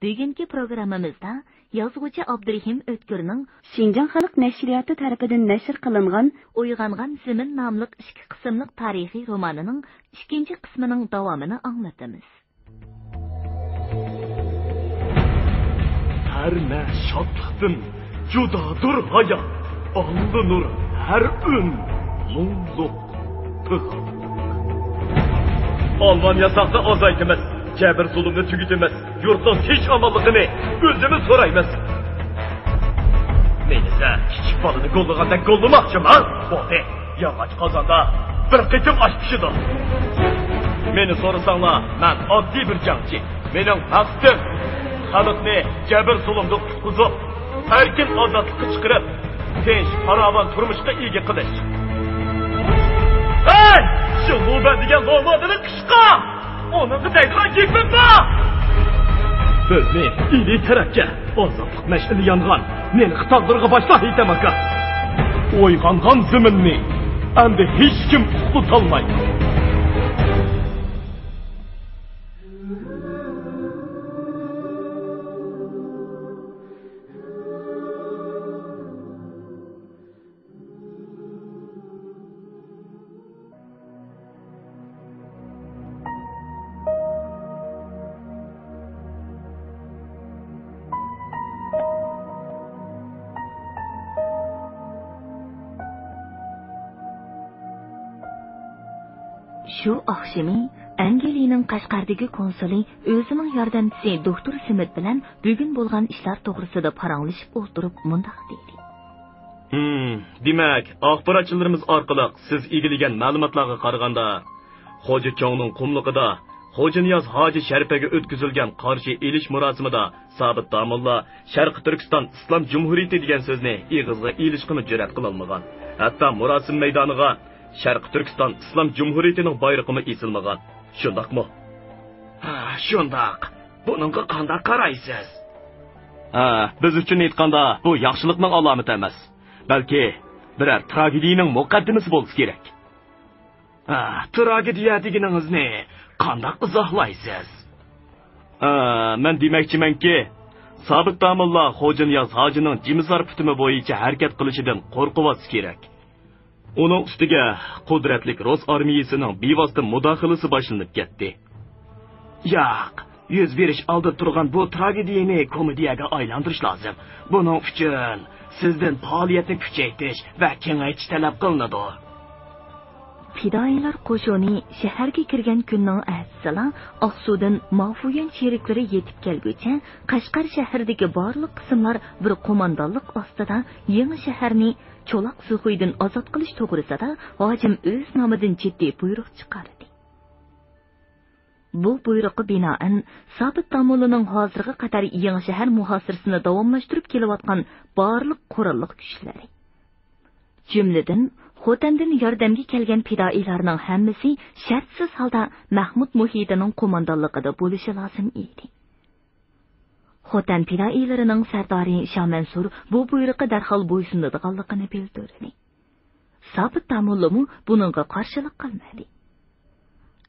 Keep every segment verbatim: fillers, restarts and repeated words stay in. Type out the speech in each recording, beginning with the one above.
بۈگۈنكى پروگراممىمىزدا يازغۇچى ئابدۇرېھىم ئۆتكۈرنىڭ شىنجاڭ خەلق نەشرىياتى تەرىپىدىن نەشر قىلىنغان ئويغانغان زېمىن ناملىق ئىككى قىسىملىق تارىخىي رومانىنىڭ ئىككىنچى قىسمىنىڭ داۋامىنى ئاڭلىتىمىز. ھەممە شادلىقتىن جۇدادۇر ھايات، ئاللىنۇر ھەر ئۈن، مۇڭلۇق، پىغانلىق. ئالۋان ياساقنى ئازايتىمىز، جەبىر-زۇلۇمنى تۈگىتىمىز، يۇرتنىڭ تىنچ-ئامانلىقىنى ئۆزىمىز سورايمىز. مېنى سەن كىچىك بالىنى گوللىغاندەك گوللىماقچىما؟ بولدى. ياغاچ قازاندا بىر قېتىم ئاش پىشىدۇ. مېنى سورىساڭلار، مەن ئاددىي بىر جەڭچى. مېنىڭ مەقسىتىم خەلقنى جەبىر-زۇلۇمدىن قۇتقۇزۇپ، ئەركىن ئازادلىققا چىقىرىپ، تىنچ، پاراۋان تۇرمۇشقا ئىگە قىلىش. ھەي! شۇ لۇبەن دېگەن لومادىنى قىشقا! ئۇنىڭغا دەيدىغان گېپىم بار! بىزنى ئىلى تەرەپكە ئازادلىق مەشئىلى يانغان نېنىقى تاغلىرىغا باشلا، ھېيتەم ئاكا. ئويغانغان زېمىننى ئەمدى ھېچكىم ئۇخلىتالمايدۇ. شۇ ئاخشىمى ئەنگلىيىنىڭ قەشقەردىكى كونسۇلى ئۆزىنىڭ ياردەمچىسى دوكتور سمىت بىلەن بۈگۈن بولغان ئىشلار توغرىسىدا پاراڭلىشىپ ئولتۇرۇپ مۇنداق دېدى. ھىم، دېمەك، ئاخباراتچىلىرىمىز ئارقىلىق سىز ئىگىلىگەن مەلۇماتلارغا قارىغاندا، خوجا چوڭنىڭ قۇملۇقىدا خوجانىياز ھاجى شەرپەگە ئۆتكۈزۈلگەن قارشى ئېلىش مۇراسىمىدا سابىت داموللا شەرقىي تۈركىستان ئىسلام جۇمھۇرىيىتى دېگەن سۆزنى ئېغىزغا ئېلىشقىمۇ جۈرئەت قىلالمىغان. ھەتتا مۇراسىم مەيدانىغا شەرقىي تۈركىستان ئىسلام جۇمھۇرىيىتىنىڭ بايرىقىمۇ ئېسىلمىغان. شۇنداقمۇ؟ ھە، شۇنداق. بۇنىڭغا قانداق قارايسىز؟ ھە، بىز ئۈچۈن ئېيتقاندا، بۇ ياخشىلىقنىڭ ئالامىتى ئەمەس، بەلكى بىرەر تراگېدىيەنىڭ مۇقەددىمىسى بولسا كېرەك. ھە، تراگېدىيە دېگىنىڭىزنى قانداق ئىزاھلايسىز؟ ھە، مەن دېمەكچىمەنكى، سابىت داموللا خوجانىياز ھاجىنىڭ جىمىسار پۈتۈمى بويىچە ھەرىكەت قىلىشىدىن قورقۇۋاتسا كېرەك. ئۇنىڭ ئۈستىگە قۇدرەتلىك رۇس ئارمىيىسىنىڭ بىۋاسىتە مۇداخىلىسى باشلىنىپ كەتتى. ياق، يۈز بېرىش ئالدىدا تۇرغان بۇ تراگېدىيەنى كومېدىيەگە ئايلاندۇرۇش لازىم. بۇنىڭ ئۈچۈن سىزدىن پائالىيەتنى كۈچەيتىش ۋە كېڭەيتىش تەلەپ قىلىنىدۇ. پىدائىيلار قوشۇنى شەھەرگە كىرگەن كۈننىڭ ئەتىسىلا ئاقسۇدىن مافۇيۈەن شېرىكلىرى يېتىپ كەلگۈچە، قەشقەر شەھىرىدىكى بارلىق قىسىملار بىر قوماندانلىق ئاستىدا يېڭى شەھەرنى چولاق سۇخۇيدىن ئازاد قىلىش توغرىسىدا ھاجىم ئۆز نامىدىن جىددىي بۇيرۇق چىقاردى. بۇ بۇيرۇققا بىنائەن، سابىت داموللىنىڭ ھازىرغا قەدەر يېڭى شەھەر مۇھاسىرىسىنى داۋاملاشتۇرۇپ كېلىۋاتقان بارلىق قوراللىق كۈچلىرى، جۈملىدىن خوتەندىن ياردەمگە كەلگەن پىدائىيلارنىڭ ھەممىسى شەرتسىز ھالدا مەھمۇد مۇھىتىنىڭ قوماندانلىقىدا بولۇشى لازىم ئىدى. خوتەن پىدائىيلىرىنىڭ سەردارى شامەنسۇر بۇ بۇيرۇققا دەرھال بويسۇنىدىغانلىقىنى بىلدۈردى. سابىت داموللىمۇ بۇنىڭغا قارشىلىق قىلمىدى.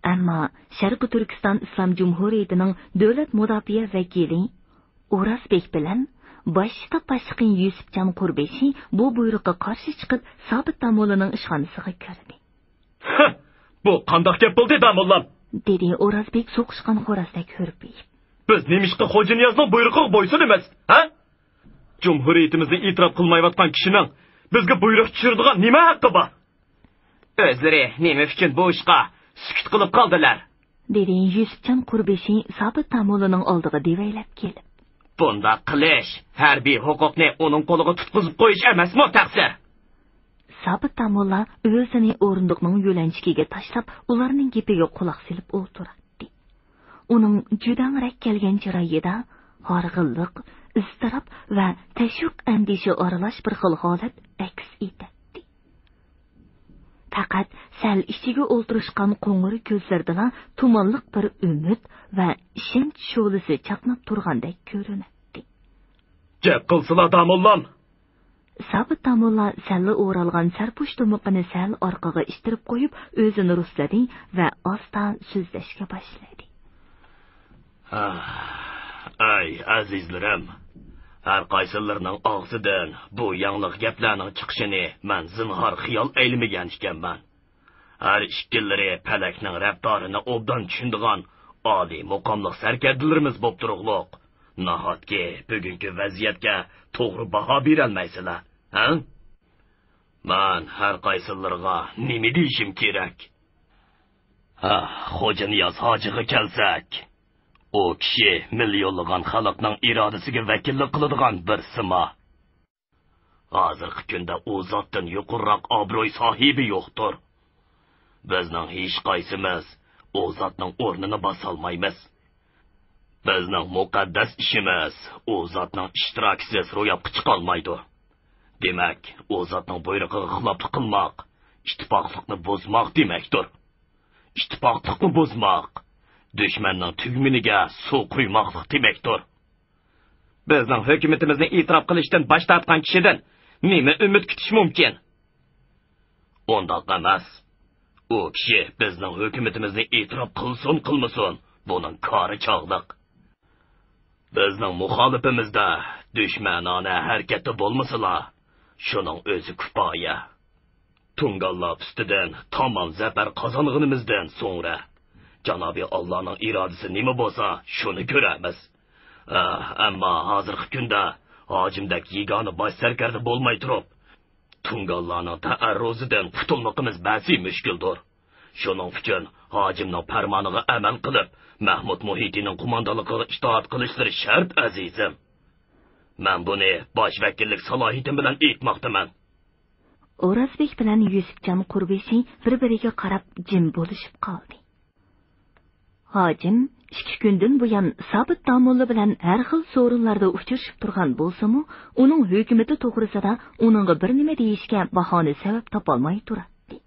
ئەمما شەرقىي تۈركىستان ئىسلام جۇمھۇرىيىتىنىڭ دۆلەت مۇداپىئە ۋەكىلى ئورازبېك بىلەن باش شتاب باشلىقى يۈسۈپجان قۇربېشى بۇ بۇيرۇققا قارشى چىقىپ، سابىت داموللىنىڭ ئىشخانىسىغا كىردى. ھە، بۇ قانداق گەپ بولدى، داموللام؟ دېدى ئورازبېك سوقۇشقان خورازدەك ھۈرپىيىپ. بىز نېمىشقا خوجانىيازنىڭ بۇيرۇقىغا بويسۇنىمىز، ھە؟ جۇمھۇرىيىتىمىزنى ئېتىراپ قىلمايۋاتقان كىشىنىڭ بىزگە بۇيرۇق چۈشۈرىدىغان نېمە ھەققى بار؟ ئۆزلىرى نېمە ئۈچۈن بۇ ئىشقا سۈكۈت قىلىپ قالدىلار؟ دېدى يۈسۈپجان قۇربېشى سابىت داموللىنىڭ ئالدىغا دېۋەيلەپ كېلىپ. بۇنداق قىلىش ھەربىي ھوقۇقنى ئۇنىڭ قولىغا تۇتقۇزۇپ قويۇش ئەمەسمۇ، تەقسىر؟ سابىت داموللا ئۆزىنى ئورۇندۇقنىڭ يۆلەنچۈكىگە تاشلاپ، ئۇلارنىڭ گېپىگە قۇلاق سېلىپ ئولتۇراتتى. ئۇنىڭ جۈدەڭرەك كەلگەن چىرايىدا ھارغىنلىق، ئىزتىراپ ۋە تەشۋىق-ئەندىشە ئارىلاش بىر خىل ھالەت ئەكس ئېتەتتى. پەقەت سەل ئىچىگە ئولتۇرۇشقان قوڭۇر كۆزلىرىدىلا تۇمانلىق بىر ئۈمىد ۋە ئىشەنچ شولىسى چاقناپ تۇرغاندەك كۆرۈنەتتى. گەپ قىلسىلا، داموللام! سابىت داموللا سەللا ئورالغان سەرپۇش تۇمىقىنى سەل ئارقىغا ئىتتىرىپ قويۇپ، ئۆزىنى رۇسلىدى ۋە ئاستا سۆزلەشكە باشلىدى. ئەي ئەزىزلىرىم، ھەر قايسىلىرىنىڭ ئاغزىدىن بۇ ياڭلىق گەپلەرنىڭ چىقىشىنى مەن زىنھار خىيال ئەيلىمىگەن ئىكەنمەن. ھەر ئىككىلىرى پەلەكنىڭ رەپتارىنى ئوبدان چۈشىنىدىغان ئالىي مۇقاملىق سەركەردىلىرىمىز بوپ تۇرۇقلۇق، ناھاتكى بۈگۈنكى ۋەزىيەتكە توغرا باھا بېرەلمەيسىلەر، ھە؟ مەن ھەر قايسىلىرىغا نېمە دېيىشىم كېرەك؟ ھە، خوجانىياز ھاجىغا كەلسەك، ئۇ كىشى مىليونلىغان خەلقنىڭ ئىرادىسىگە ۋەكىللىك قىلىدىغان بىر سىما. ھازىرقى كۈندە ئۇ زاتتىن يۇقىرىراق ئابرۇي ساھىبى يوقتۇر. بىزنىڭ ھېچقايسىمىز ئۇ زاتنىڭ ئورنىنى باسالمايمىز. بىزنىڭ مۇقەددەس ئىشىمىز ئۇ زاتنىڭ ئىشتىراكىسىز روياپقا چىقالمايدۇ. دېمەك، ئۇ زاتنىڭ بۇيرۇقىغا خىلاپلىق قىلماق، ئىتتىپاقلىقنى بۇزماق دېمەكتۇر. ئىتتىپاقلىقنى بۇزماق، دۈشمەننىڭ تۈگمىنىگە سۇ قۇيماقلىق دېمەكتۇر. بىزنىڭ ھۆكۈمىتىمىزنى ئېتىراپ قىلىشتىن باش تارتقان كىشىدىن نېمە ئۈمىد كۈتۈش مۇمكىن؟ ئۇنداق ئەمەس. ئۇ كىشى بىزنىڭ ھۆكۈمىتىمىزنى ئېتىراپ قىلسۇن قىلمىسۇن، بۇنىڭ كارى چاغلىق. بىزنىڭ مۇخالىپىمىزدە دۈشمەنانە ھەرىكەتتە بولمىسىلا، شۇنىڭ ئۆزى كۇپايە. تۇڭگانلار ئۈستىدىن تامام زەپەر قازانغىنىمىزدىن سوڭرا، جانابى ئاللانىڭ ئىرادىسى نېمە بولسا، شۇنى كۆرەرمىز. ئە، ئەمما ھازىرقى كۈندە ھاجىمدەك يېگانە باش سەركەردە بولماي تۇرۇپ، تۇڭگانلارنىڭ تەئەررۇزىدىن قۇتۇلمىقىمىز بەسى مۈشكۈلدۇر. شۇنىڭ ئۈچۈن ھاجىمنىڭ پەرمانىغا ئەمەل قىلىپ، مەھمۇد مۇھىتىنىڭ قوماندانلىقىغا ئىتائەت قىلىشلىرى شەرت، ئەزىزىم. مەن بۇنى باش ۋەكىللىك سالاھىيىتىم بىلەن ئېيتماقتىمەن. ئورازبېك بىلەن يۈسۈپجان قۇربېشى بىر-بىرىگە قاراپ جىم بولۇشۇپ قالدى. ھاجىم ئىككى كۈندىن بۇيان سابىت داموللا بىلەن ھەر خىل سورۇنلاردا ئۇچرىشىپ تۇرغان بولسىمۇ، ئۇنىڭ ھۆكۈمىتى توغرىسىدا ئۇنىڭغا بىر نېمە دېيىشكە باھانە سەۋەب تاپالماي تۇراتتى.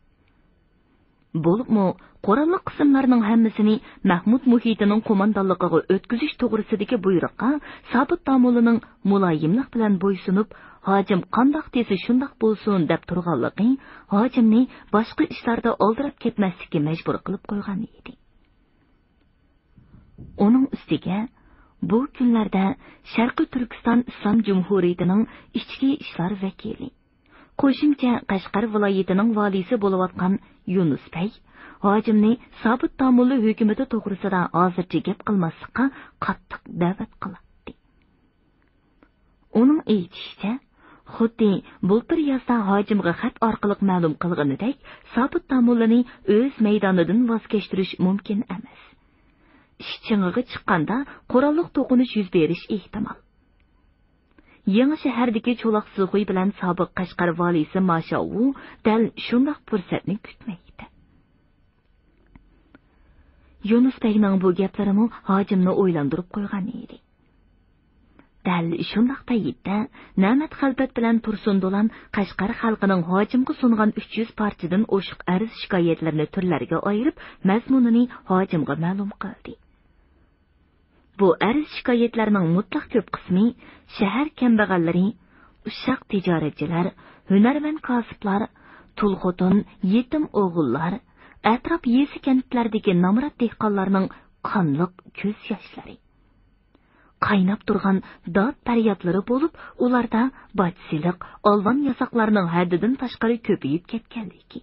بولۇپمۇ قوراللىق قىسىملارنىڭ ھەممىسىنى مەھمۇد مۇھىتىنىڭ قوماندانلىقىغا ئۆتكۈزۈش توغرىسىدىكى بۇيرۇققا سابىت داموللىنىڭ مۇلايىملىق بىلەن بويسۇنۇپ، ھاجىم قانداق دېسە شۇنداق بولسۇن دەپ تۇرغانلىقى ھاجىمنى باشقا ئىشلاردا ئالدىراپ كەتمەسلىككە مەجبۇر قىلىپ قويغان ئىدى. ئۇنىڭ ئۈستىگە بۇ كۈنلەردە شەرقىي تۈركىستان ئىسلام جۇمھۇرىيىتىنىڭ ئىچكى ئىشلار ۋەكىلى، قوشۇمچە قەشقەر ۋىلايىتىنىڭ ۋالىيسى بولۇۋاتقان يۇنۇس بەگ ھاجىمنى سابىت داموللا ھۆكۈمىتى توغرىسىدا ھازىرچە گەپ قىلماسلىققا قاتتىق دەۋەت قىلاتتى. ئۇنىڭ ئېيتىشىچە، خۇددى بۇلتۇر يازدا ھاجىمغا خەت ئارقىلىق مەلۇم قىلغىنىدەك، سابىت داموللىنى ئۆز مەيدانىدىن ۋاز كەچتۈرۈش مۇمكىن ئەمەس. ئىش چىڭىغا چىققاندا، قوراللىق توقۇنۇش يۈز بېرىش ئېھتىمال. يېڭى شەھەردىكى چولاق سىخۇي بىلەن سابىق قەشقەر ۋالىيسى ماشاۋۇ دەل شۇنداق پۇرسەتنى كۈتمەكتە. يۇنۇس بەگنىڭ بۇ گەپلىرىمۇ ھاجىمنى ئويلاندۇرۇپ قويغان ئىدى. دەل شۇنداق پەيتتە نەمەت خەلپەت بىلەن تۇرسۇن دولان قەشقەر خەلقىنىڭ ھاجىمغا سۇنغان ئۈچ يۈز پارچىدىن ئوشۇق ئەرز-شىكايەتلىرىنى تۈرلەرگە ئايرىپ، مەزمۇنىنى ھاجىمغا مەلۇم قىلدى. بۇ ئەرز-شىكايەتلەرنىڭ مۇتلەق كۆپ قىسمى شەھەر كەمبەغەللىرى، ئۇششاق تىجارەتچىلەر، ھۈنەرۋەن كاسىپلار، تۇل خوتۇن، يېتىم ئوغۇللار، ئەتراپ يېزا-كەنتلەردىكى نامرات دېھقانلارنىڭ قانلىق كۆز ياشلىرى، قايناپ تۇرغان داد-پەريادلىرى بولۇپ، ئۇلاردا باج-سېلىق، ئالۋان-ياساقلارنىڭ ھەددىدىن تاشقىرى كۆپىيىپ كەتكەنلىكى،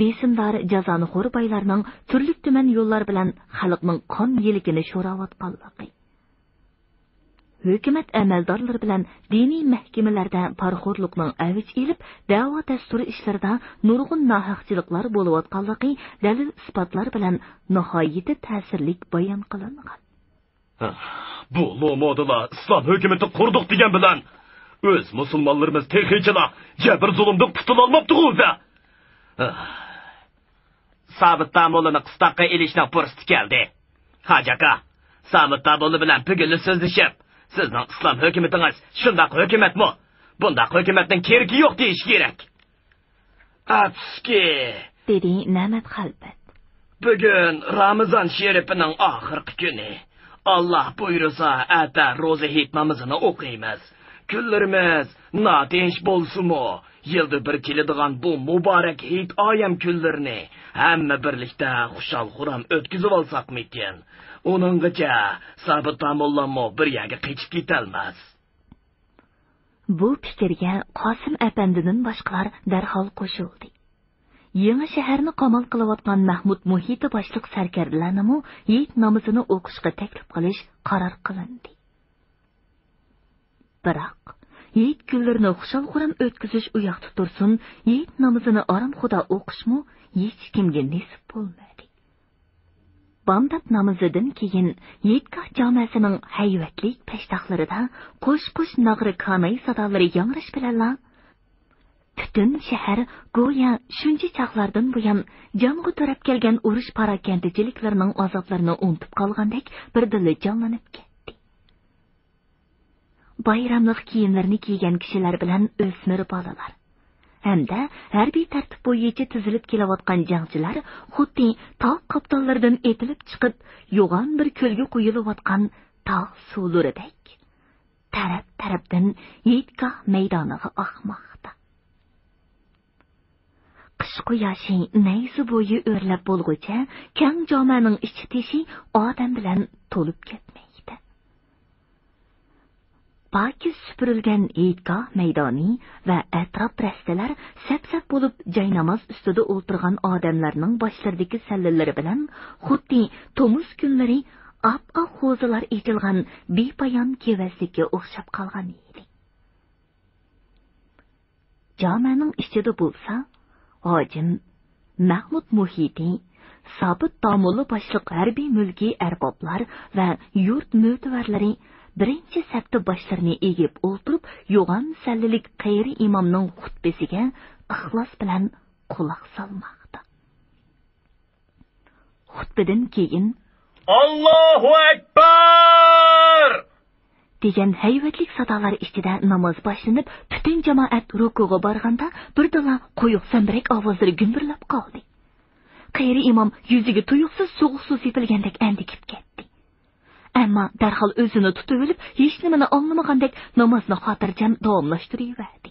بېسىمدار جازانىخور بايلارنىڭ تۈرلۈك-تۈمەن يوللار بىلەن خەلقنىڭ قان يىلىكىنى شوراۋاتقانلىقى، ھۆكۈمەت ئەمەلدارلىرى بىلەن دىنىي مەھكىمىلەردە پارىخورلۇقنىڭ ئەۋج ئېلىپ، دەۋا دەستۇرى ئىشلىرىدا نۇرغۇن ناھەقچىلىقلار بولۇۋاتقانلىقى دەلىل-ئىسپاتلار بىلەن ناھايىتى تەسىرلىك بايان قىلىنغان. بۇ لومودىلا ئىسلام ھۆكۈمىتى قۇردۇق دېگەن بىلەن، ئۆز مۇسۇلمانلىرىمىز تېخىچىلا جەبىر-زۇلۇمدىن قۇتۇلالماپتىغۇ ئۆزى. سابىت داموللىنى قىستاققا ئېلىشنىڭ پۇرسىتى كەلدى. ھاجى ئاكا، سابىت داموللا بىلەن بۈگۈنلا سۆزلىشىپ، سىزنىڭ ئىسلام ھۆكۈمىتىڭىز شۇنداق ھۆكۈمەتمۇ، بۇنداق ھۆكۈمەتنىڭ كېرىكى يوق دېيىش كېرەك. ئەپسۇسكى، دېدى نەمەت خەلپەت. بۈگۈن رامىزان شېرىپىنىڭ ئاخىرقى كۈنى. ئاللا بۇيرۇسا، ئەتە روزا ھېيت نامىزىنى ئوقۇيمىز. كۈنلىرىمىز ناتىنچ بولسىمۇ، يىلدا بىر كېلىدىغان بۇ مۇبارەك ھېيت ئايەم كۈنلىرىنى ھەممە بىرلىكتە خۇشال-خۇرام ئۆتكۈزۈۋالساقمىكىن؟ ئۇنىڭغىچە سابىت داموللاممۇ بىر يەرگە قېچىپ كېتەلمەس. بۇ پىكىرگە قاسىم ئەپەندىدىن باشقىلار دەرھال قوشۇلدى. يېڭى شەھەرنى قامال قىلىۋاتقان مەھمۇد مۇھىتى باشلىق سەركەردىلەرنىمۇ ھېيت نامىزىنى ئوقۇشقا تەكلىپ قىلىش قارار قىلىندى. بىراق، ھېيت كۈنلىرىنى خۇشال-خۇرام ئۆتكۈزۈش ئۇياقتا تۇرسۇن، ھېيت نامىزىنى ئارامخۇدا ئوقۇشمۇ ھېچكىمگە نېسىپ بولمىدى. بامدات نامىزىدىن كېيىن، ھېيتگاھ جامەسىنىڭ ھەيۋەتلىك پەشتاقلىرىدا قوش-قوش ناغرا كاناي سادالىرى ياڭراش بىلەنلا، پۈتۈن شەھەر گويا شۇنچە چاغلاردىن بۇيان جانغا تۆرەپ كەلگەن ئۇرۇش پاراكەندىچىلىكلىرىنىڭ ئازابلىرىنى ئۇنتۇپ قالغاندەك بىردىنلا جانلىنىپ كەتتى. بايراملىق كىيىملىرىنى كىيگەن كىشىلەر بىلەن ئۆسمۈر بالىلار ھەمدە ھەربىي تەرتىپ بويىچە تىزىلىپ كېلىۋاتقان جەڭچىلەر خۇددى تاغ قاپتاللىرىدىن ئېتىلىپ چىقىپ، يوغان بىر كۆلگە قۇيۇلۇۋاتقان تاغ سۇلىرىدەك تەرەپ-تەرەپتىن ھېيتگاھ مەيدانىغا ئاقماقتا. قىش قۇياشى نەيزە بويى ئۆرلەپ بولغۇچە، كەڭ جامەنىڭ ئىچى تېشى ئادەم بىلەن تولۇپ كەتمەكتە. پاكىز سۈپۈرۈلگەن ھېيتگاھ مەيدانى ۋە ئەتراپ رەستىلەر سەپ-سەپ بولۇپ جايناماز ئۈستىدە ئولتۇرغان ئادەملەرنىڭ باشلىرىدىكى سەللىلىرى بىلەن خۇددى تومۇز كۈنلىرى ئاپئاق غوزىلار ئېچىلغان بىپايان كېۋەزلىككە ئوخشاپ قالغان ئىدى. جامەنىڭ ئىچىدە بولسا، ھاجىم، مەھمۇد مۇھىتى، سابىت داموللا باشلىق ھەربىي مۈلكىي ئەربابلار ۋە يۇرت مۆتىۋەرلىرى بىرىنچى سەپتە باشلىرىنى ئېگىپ ئولتۇرۇپ، يوغان سەللىلىك قېرى ئىمامنىڭ خۇتبىسىگە ئىخلاس بىلەن قۇلاق سالماقتا. خۇتبىدىن كېيىن، «ئاللاھۇ ئەكبەر!» دېگەن ھەيۋەتلىك سادالار ئىچىدە ناماز باشلىنىپ، پۈتۈن جامائەت رۇكۇغا بارغاندا، بىردىنلا قويۇق زەمبىرەك ئاۋازلىرى گۈمبۈرلەپ قالدى. قېرى ئىمام يۈزىگە تۇيۇقسىز سوغۇق سۇ سېپىلگەندەك ئەندىكىپ كەتتى. ئەمما دەرھال ئۆزىنى تۇتۇۋېلىپ، ھېچنېمىنى ئاڭلىمىغاندەك نامازنى خاتىرجەم داۋاملاشتۇرۇۋەردى.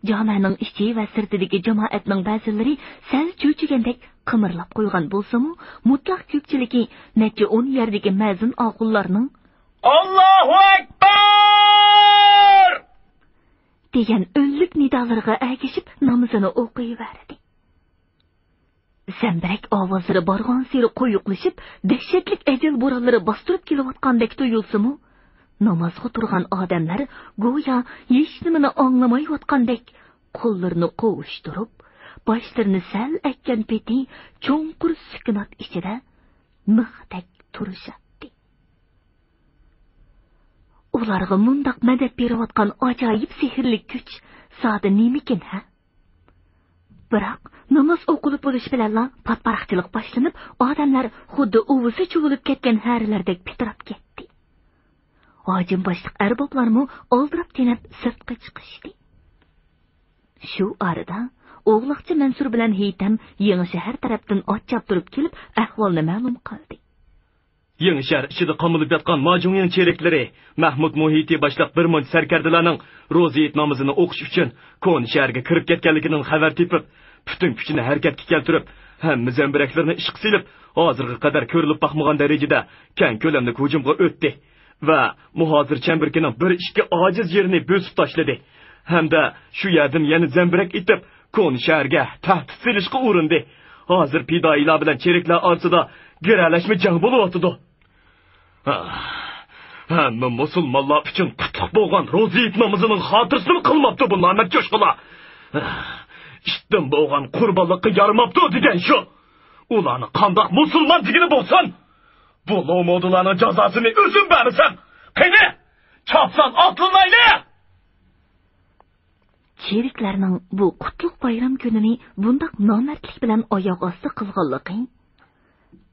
جامەنىڭ ئىچى ۋە سىرتىدىكى جامائەتنىڭ بەزىلىرى سەل چۆچۈگەندەك قىمىرلاپ قويغان بولسىمۇ، مۇتلەق كۆپچىلىكى نەچچە ئون يەردىكى مەزىن ئاخۇنلارنىڭ «ئاللاھۇ ئەكبەر!» دېگەن ئۈنلۈك نىدالىرىغا ئەگىشىپ نامىزىنى ئوقۇيۋەردى. زەمبىرەك ئاۋازلىرى بارغانسېرى قويۇقلىشىپ، دەھشەتلىك ئەجەل بورانلىرى باستۇرۇپ كېلىۋاتقاندەك تۇيۇلسىمۇ، نامازغا تۇرغان ئادەملەر گويا ھېچنېمىنى ئاڭلىمايۋاتقاندەك قوللىرىنى قوۋۇشتۇرۇپ، باشلىرىنى سەل ئەگكەن پېتى چوڭقۇر سۈكۈنات ئىچىدە مىختەك تۇرۇشاتتى. ئۇلارغا مۇنداق مەدەت بېرىۋاتقان ئاجايىپ سېھىرلىك كۈچ زادى نېمىكىن، ھە؟ بىراق، ناماز ئوقۇلۇپ بولۇش بىلەنلا پاتپاراقچىلىق باشلىنىپ، ئادەملەر خۇددى ئۇۋىسى چۇۋۇلۇپ كەتكەن ھەرىلەردەك پىتىراپ كەتتى. ھاجىم باشلىق ئەربابلارمۇ ئالدىراپ تېنەپ سىرتقا چىقىشتى. شۇ ئارىدا ئوغلاقچى مەنسۇر بىلەن ھېيتەم يېڭى شەھەر تەرەپتىن ئات چاپتۇرۇپ كېلىپ، ئەھۋالنى مەلۇم قىلدى. يېڭى شەھەر ئىچىدە قامىلىپ ياتقان ماجۇڭيىڭ چېرىكلىرى مەھمۇد مۇھىتى باشلىق بىر مۇنچە سەركەردىلەرنىڭ روزا ھېيت نامىزىنى ئوقۇش ئۈچۈن كونا شەھەرگە كىرىپ كەتكەنلىكىدىن خەۋەر تېپىپ، پۈتۈن كۈچىنى ھەرىكەتكە كەلتۈرۈپ، ھەممە زەمبىرەكلىرىنى ئىشقا سېلىپ، ھازىرغا قەدەر كۆرۈلۈپ باقمىغان دەرىجىدە كەڭ كۆلەملىك ھۇجۇمغا ئۆتتى ۋە مۇھاجىر چەمبىرىكىنىڭ بىر ئىككى ئاجىز يېرىنى بۆسۈپ تاشلىدى ھەمدە شۇ يەردىن يەنە زەمبىرەك ئېتىپ، كونا شەھەرگە تەھدىت سېلىشقا ئۇرۇندى. ھازىر پىدائىيلار بىلەن چېرىكلەر ئارىسىدا گىرەلەشمە جەڭ بولۇۋاتىدۇ. ھەممە مۇسۇلمانلار ئۈچۈن قۇتلۇق بولغان روزا ھېيت نامىزىنىڭ خاتىرىسىنى قىلماپتۇ بۇ نامەرد چوشقىلار. ئىتتىن بولغان قۇربانلىققا يارىماپتۇ دېگەن شۇ. ئۇلارنى قانداق مۇسۇلمان دېگىلى بولسۇن؟ بۇ نومۇدىلارنىڭ جازاسىنى ئۆزۈم بەرمىسەم، قېنى، چاپسان ئاتلىنايلى! چېرىكلەرنىڭ بۇ قۇتلۇق بايرام كۈنىنى بۇنداق نامەردلىك بىلەن ئاياغ ئاستى قىلغانلىقى،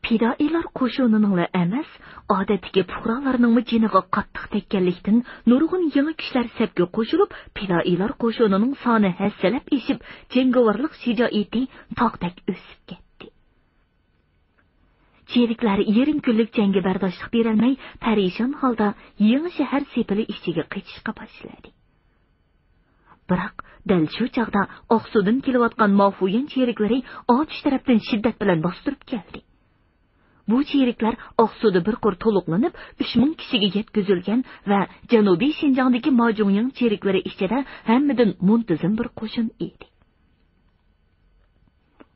پىدائىيلار قوشۇنىنىڭلا ئەمەس، ئادەتتىكى پۇقرالارنىڭمۇ جېنىغا قاتتىق تەگكەنلىكتىن، نۇرغۇن يېڭى كۈچلەر سەپكە قوشۇلۇپ، پىدائىيلار قوشۇنىنىڭ سانى ھەسسىلەپ ئېشىپ، جەڭگىۋارلىق شىجائىتى تاغدەك ئۆسۈپ كەتتى. چېرىكلەر يېرىم كۈنلۈك جەڭگە بەرداشلىق بېرەلمەي، پەرىشان ھالدا يېڭى شەھەر سېپىلى ئىچىگە قېچىشقا باشلىدى. بىراق، دەل شۇ چاغدا ئاقسۇدىن كېلىۋاتقان مافۇيۈەن چېرىكلىرى ئاتۇش تەرەپتىن شىددەت بىلەن باستۇرۇپ كەلدى. بۇ چېرىكلەر ئاقسۇدا بىر قۇر تولۇقلىنىپ، ئۈچ مىڭ كىشىگە يەتكۈزۈلگەن ۋە جەنۇبىي شىنجاڭدىكى ماجۇڭيىڭ چېرىكلىرى ئىچىدە ھەممىدىن مۇنتىزىم بىر قوشۇن ئىدى.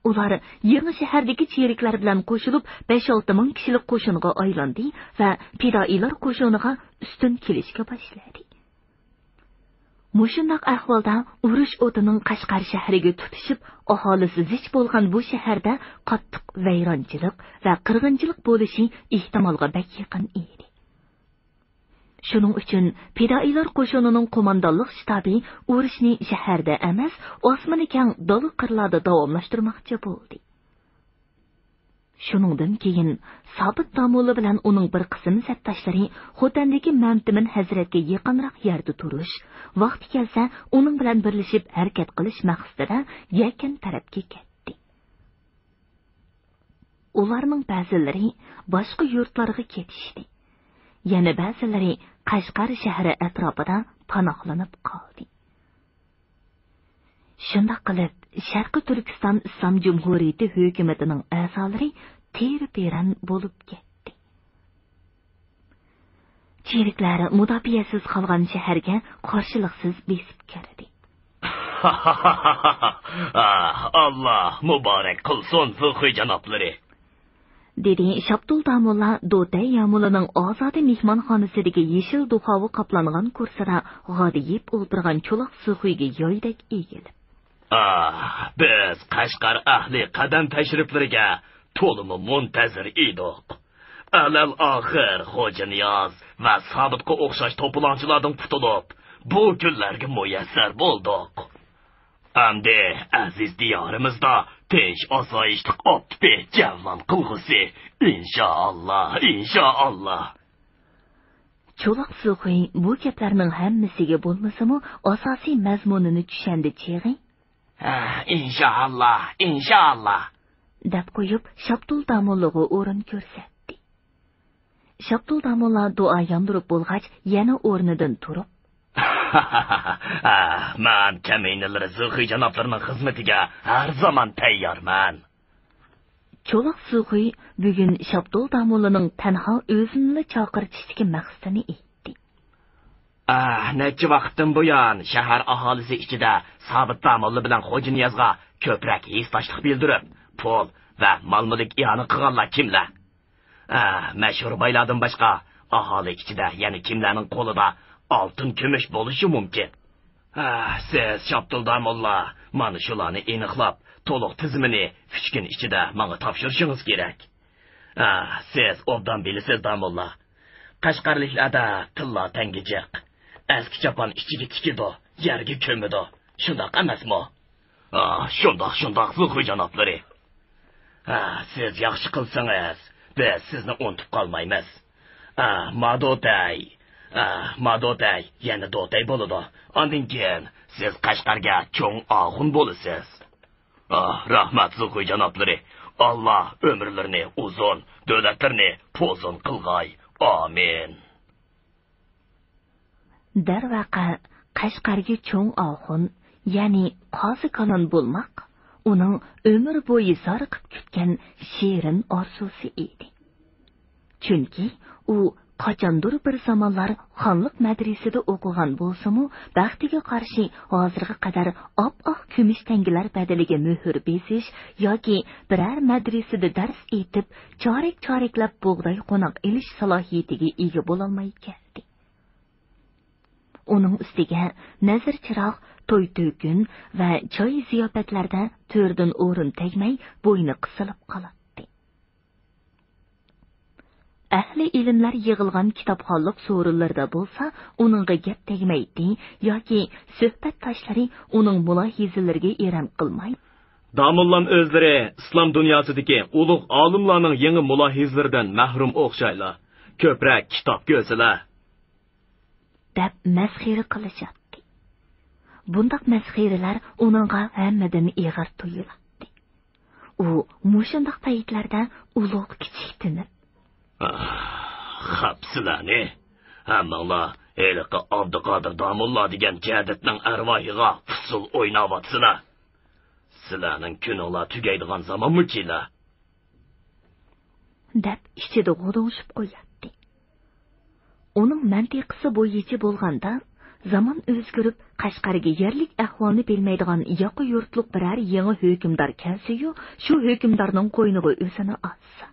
ئۇلار يېڭى شەھەردىكى چېرىكلەر بىلەن قوشۇلۇپ، بەش-ئالتە مىڭ كىشىلىك قوشۇنغا ئايلاندى ۋە پىدائىيلار قوشۇنىغا ئۈستۈن كېلىشكە باشلىدى. مۇشۇنداق ئەھۋالدا ئۇرۇش ئوتىنىڭ قەشقەر شەھىرىگە تۇتىشىپ، ئاھالىسى زىچ بولغان بۇ شەھەردە قاتتىق ۋەيرانچىلىق ۋە قىرغىنچىلىق بولۇشى ئېھتىمالغا بەك يېقىن ئىدى. شۇنىڭ ئۈچۈن پىدائىيلار قوشۇنىنىڭ قوماندانلىق شتابى ئۇرۇشنى شەھەردە ئەمەس، ئاسمىنى كەڭ دالا قىرلاردا داۋاملاشتۇرماقچى بولدى. شۇنىڭدىن كېيىن سابىت داموللا بىلەن ئۇنىڭ بىر قىسىم سەپداشلىرى خوتەندىكى مەمتىمىن ھەزرەتكە يېقىنراق يەردە تۇرۇش، ۋاقتى كەلسە ئۇنىڭ بىلەن بىرلىشىپ ھەرىكەت قىلىش مەقسىتىدە يەكەن تەرەپكە كەتتى. ئۇلارنىڭ بەزىلىرى باشقا يۇرتلارغا كېتىشتى. يەنە بەزىلىرى قەشقەر شەھىرى ئەتراپىدا پاناھلىنىپ قالدى. شۇنداق قىلىپ، شەرقىي تۈركىستان ئىسلام جۇمھۇرىيىتى ھۆكۈمىتىنىڭ ئەزالىرى تېرە-تېرەن بولۇپ كەتتى. چېرىكلەر مۇداپىئەسىز قالغان شەھەرگە قارشىلىقسىز بېسىپ كىردى. ئاللا مۇبارەك قىلسۇن، زۇخۇي جانابلىرى! دېدى شاپتۇل داموللا دوتەي يامۇلىنىڭ ئازادە مېھمانخانىسىدىكى يېشىل دۇخاۋا قاپلانغان كۇرسىدا غادىيىپ ئولتۇرغان چولاق زۇخۇيگە يايدەك ئېگىلىپ. ئاھ، بىز قەشقەر ئەھلى قەدەم تەشرىپلىرىگە تولىمۇ مۇنتەزىر ئىدۇق. ئەلەل ئاخىر خوجانىياز ۋە سابىتقا ئوخشاش توپىلاڭچىلاردىن قۇتۇلۇپ، بۇ كۈنلەرگە مۇيەسسەر بولدۇق. ئەمدى ئەزىز دىيارىمىزدا تىنچ-ئاسايىشلىق ئاپتىپى جەۋلان قىلغۇسى، ئىنشائاللا، ئىنشائاللا. چولاق زۇخۇي بۇ گەپلەرنىڭ ھەممىسىگە بولمىسىمۇ، ئاساسىي مەزمۇنىنى چۈشەندى چېغى. ھە، ئىنشائاللا، ئىنشائاللا. دەپ قويۇپ، شاپتۇل داموللىغا ئورۇن كۆرسەتتى. شاپتۇل داموللا دۇئا ياندۇرۇپ بولغاچ، يەنە ئورنىدىن تۇرۇپ. ھە، مەن كەمىنىلىرى زۇخۇي جانابلىرىنىڭ خىزمىتىگە ھەر زامان تەييارمەن. چولاق زۇخۇي بۈگۈن شاپتۇل داموللىنىڭ تەنھا ئۆزىنىلا چاقىرتىشتىكى مەقسىتىنى ئېيتتى. ئاھ، نەچچە ۋاقىتتىن بۇيان شەھەر ئاھالىسى ئىچىدە سابىت داموللا بىلەن خوجانىيازغا كۆپرەك ھېسداشلىق بىلدۈرۈپ، پۇل ۋە مال-مۈلۈك ئىئانە قىلغانلار كىملەر؟ ئاھ، مەشھۇر بايلاردىن باشقا، ئاھالە ئىچىدە يەنە كىملەرنىڭ قولىدا ئالتۇن-كۈمۈش بولۇشى مۇمكىن؟ ئاھ، سىز شاپتۇل داموللا، مانا شۇلارنى ئېنىقلاپ، تولۇق تىزىمىنى ئۈچ كۈن ئىچىدە ماڭا تاپشۇرۇشىڭىز كېرەك. ئاھ، سىز ئوبدان بىلىسىز، داموللا. قەشقەرلىكلەردە تىللا تەڭگە جىق. ئەسكى چاپان ئىچىگە تىكىدۇ، يەرگە كۆمىدۇ. شۇنداق ئەمەسمۇ؟ ئاھ، شۇنداق، شۇنداق، زۇخۇي جانابلىرى. ھە، سىز ياخشى قىلسىڭىز، بىز سىزنى ئۇنتۇپ قالمايمىز. ئە، ما دوتەي. ئە، ما دوتەي، يەنە دوتەي بولىدۇ. ئاندىن كېيىن سىز قەشقەرگە چوڭ ئاخۇن بولىسىز. ئاھ، رەھمەت، زۇخۇي جانابلىرى. ئاللا ئۆمۈرلىرىنى ئۇزۇن، دۆلەتلىرىنى پوزۇن قىلغاي. ئامىن. دەرۋەقە، قەشقەرگە چوڭ ئاخۇن، يەنى قازى كالان بولماق ئۇنىڭ ئۆمۈر بويى زارىقىپ كۈتكەن شېرىن ئارزۇسى ئىدى. چۈنكى ئۇ قاچاندۇر بىر زامانلار خانلىق مەدرىسىدە ئوقۇغان بولسىمۇ، بەختىگە قارشى ھازىرغا قەدەر ئاپئاق كۈمۈش تەڭگىلەر بەدىلىگە مۆھۈر بېسىش ياكى بىرەر مەدرىسىدە دەرس ئېيتىپ، چارەك-چارەكلەپ بۇغداي قوناق ئېلىش سالاھىيىتىگە ئىگە بولالماي كەلدى. ئۇنىڭ ئۈستىگە نەزىر چىراغ، توي تۆكۈن ۋە چاي زىياپەتلەردە تۆرىدىن ئورۇن تەگمەي بوينى قىسىلىپ قالاتتى. ئەھلى ئىلىملەر يىغىلغان كىتابخانلىق سورۇنلىرىدا بولسا ئۇنىڭغا گەپ تەگمەيتتى ياكى سۆھبەتداشلىرى ئۇنىڭ مۇلاھىزىلىرىگە ئېرەن قىلماي، داموللام ئۆزلىرى ئىسلام دۇنياسىدىكى ئۇلۇغ ئالىملارنىڭ يېڭى مۇلاھىزىلىرىدىن مەھرۇم ئوخشايلا، كۆپرەك كىتاب كۆرسىلە. دەپ مەسخىرە قىلىشاتتى. بۇنداق مەسخىرىلەر ئۇنىڭغا ھەممىدىن ئېغىر تۇيۇلاتتى. ئۇ مۇشۇنداق پەيتلەردە ئۇلۇغ كىچىك تىنىپ. ئاھ، خەپ سىلەرنى. ھەممىڭلار ھېلىقى ئابدۇقادىر داموللا دېگەن جەدىتنىڭ ئەرۋاھىغا ئۇسسۇل ئويناۋاتىسىلەر. سىلەرنىڭ كۈنۈڭلار تۈگەيدىغان زامانمۇ كېلە. دەپ ئىچىدە غودۇڭشىپ قوياتتى. ئۇنىڭ مەنتىقىسى بويىچە بولغاندا، زامان ئۆزگىرىپ، قەشقەرگە يەرلىك ئەھۋالنى بىلمەيدىغان ياقا يۇرتلۇق بىرەر يېڭى ھۆكۈمدار كەلسىيۇ، شۇ ھۆكۈمدارنىڭ قوينىغا ئۆزىنى ئاتسا.